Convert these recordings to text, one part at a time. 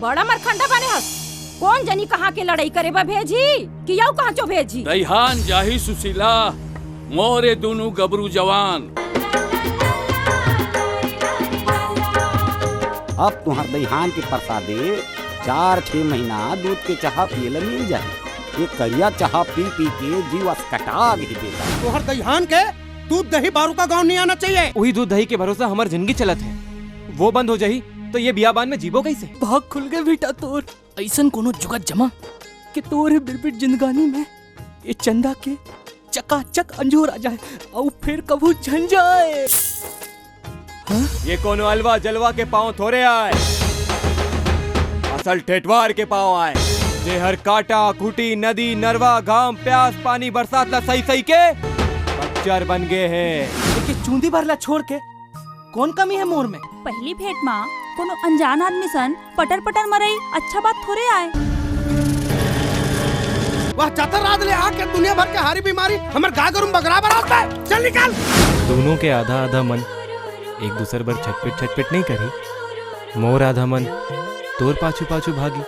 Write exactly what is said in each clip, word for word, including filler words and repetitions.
बड़ा मरखंडा बने हस। कोन जनी कहाँ के लड़ई करे बर भेजही कि अउ कहाँ चो भेजही? दइहान जाही सुशीला, मोरे दुनू गबरू जवान। अब तुंहर दइहान के परसादे चार छे महीना दूध के चाहा पिए ल मिल जाही। ये करिया चाहा पी पी के जीव असकटा गे हे बेटा। तोहर दइहान के दूध दही बारू का गाँव नहीं आना चाहिए। उही दूध दही के भरोसा हमर जिनगी चलत हे, वो बंद हो जाही तो ये बियाबान में जीबो कइसे? भाग खुल गे बेटा तोर। अइसन कोनो जुगत जमा के तोर बिरबिट जिंदगानी में ये चंदा के चकाचक अंजोर आ जाए अउ फेर कभू झन जाए। ये कोनो अलवा जलवा के पाँव थोरे आय, असल ठेठवार के पाँव आय, जेहर कांटा, खूंटी, नदी, नरवा, घाम, प्यास, पानी, बरसात ला सही सही के बच्चर बन गे हे। एके चूंदी भर ला छोड़ के कोन कमी हे मोर में? पहिली भेंट मा कोनो अनजान आदमी सन पटर पटर मरई अच्छा बात थोरे आय। वाह, चतुर रात ले आके दुनिया भर के हारी बीमारी हमर गाय गरु में बगरा बरात है। चल निकल। दोनों के आधा आधा मन एक दूसर बर छटपट छटपट नहीं करी। मोर आधा मन तोर पाछू पाछू भागी,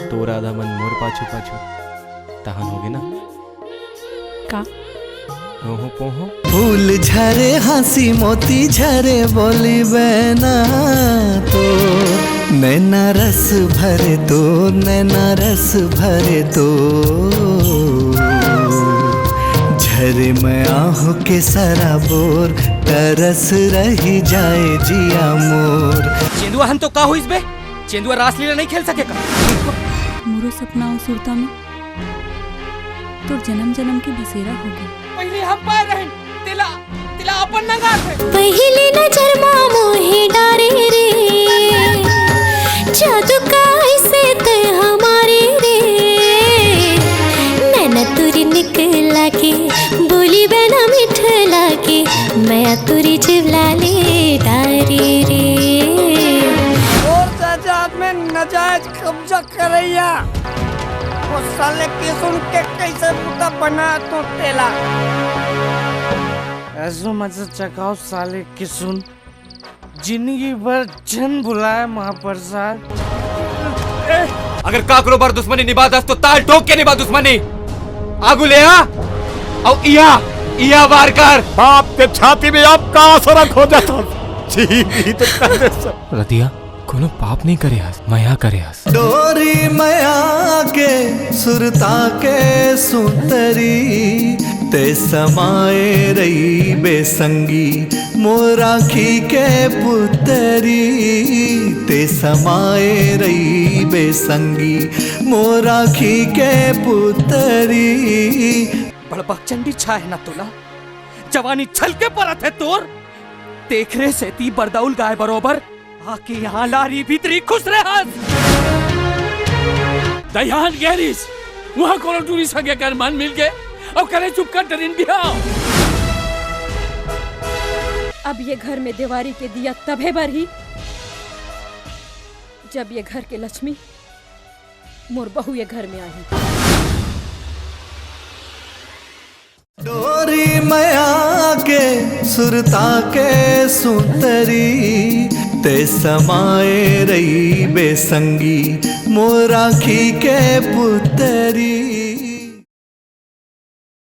तोर आधा मन मोर पाछू पाछू। तहन होगे ना? का? ओहो पोहो। फूल झरे, हंसी मोती झरे, बोली बहना तो नैना रस भरे तो, नैना रस भरे तो। झरे मैं आहों के सराबोर, तरस रही जाए जिया मोर। चेंदुआ हन तो का होइस बे? चेंदुआ रासलीला नहीं खेल सके का? मोरो सपना अउ सुरता में तोर जन्म जन्म के बसेरा होगे। पहिले हम पाए रहेन, तेला, तेला अपन नंगात हे। पहिली नजर मा मोहे डारे रे, जादू का ऐसे ते हमारे रे। नैना तुरी निकला के, बोली बहना मीठ लागे, मैं तुरी जिवला ले डारे रे। और जायदाद में नाजायज कब्जा करैया, वो साले किसुन के कैसे मुद्दा बना तो तेला। ऐसो मजा चकाओ साले किसुन, जिंदगी भर झन भुलाए महाप्रसाद। अगर काकरो बर दुश्मनी निभाथस तो ताल ठोक के निभा दुश्मनी। आगू ले आ, अउ इया, इया वार कर। बाप के छाती में अब का असर हो जाता। जी, जी, तो कर दे सब। रतिया, कोनो पाप नहीं करे हस, मया करे हस। डोरी मया के सुरता के सुतरी, ते समाए रही बेसंगी मोर आँखी के पुतरी, ते समाए रही बेसंगी मोर आँखी के पुतरी। बड़बक चंडी छाए ना तोला, जवानी छलके परत हे तोर, तेखरे सेती बरदउल गाय बरोबर आके यहाँ लारी भीतरी खुश रहस। दइहान गे रिहिस, उहाँ कोनो टूरी संगे कर मन मिल गे, अउ करे चुप कर डरिन बिहाव। अब ये घर में देवारी के दिया तभे बरही, जब ये घर के लक्ष्मी मोर बहू ये घर में आही। डोरी मया के सुरता के सुतरी, ते समाए रही बेसंगी मोर आँखी के पुतरी।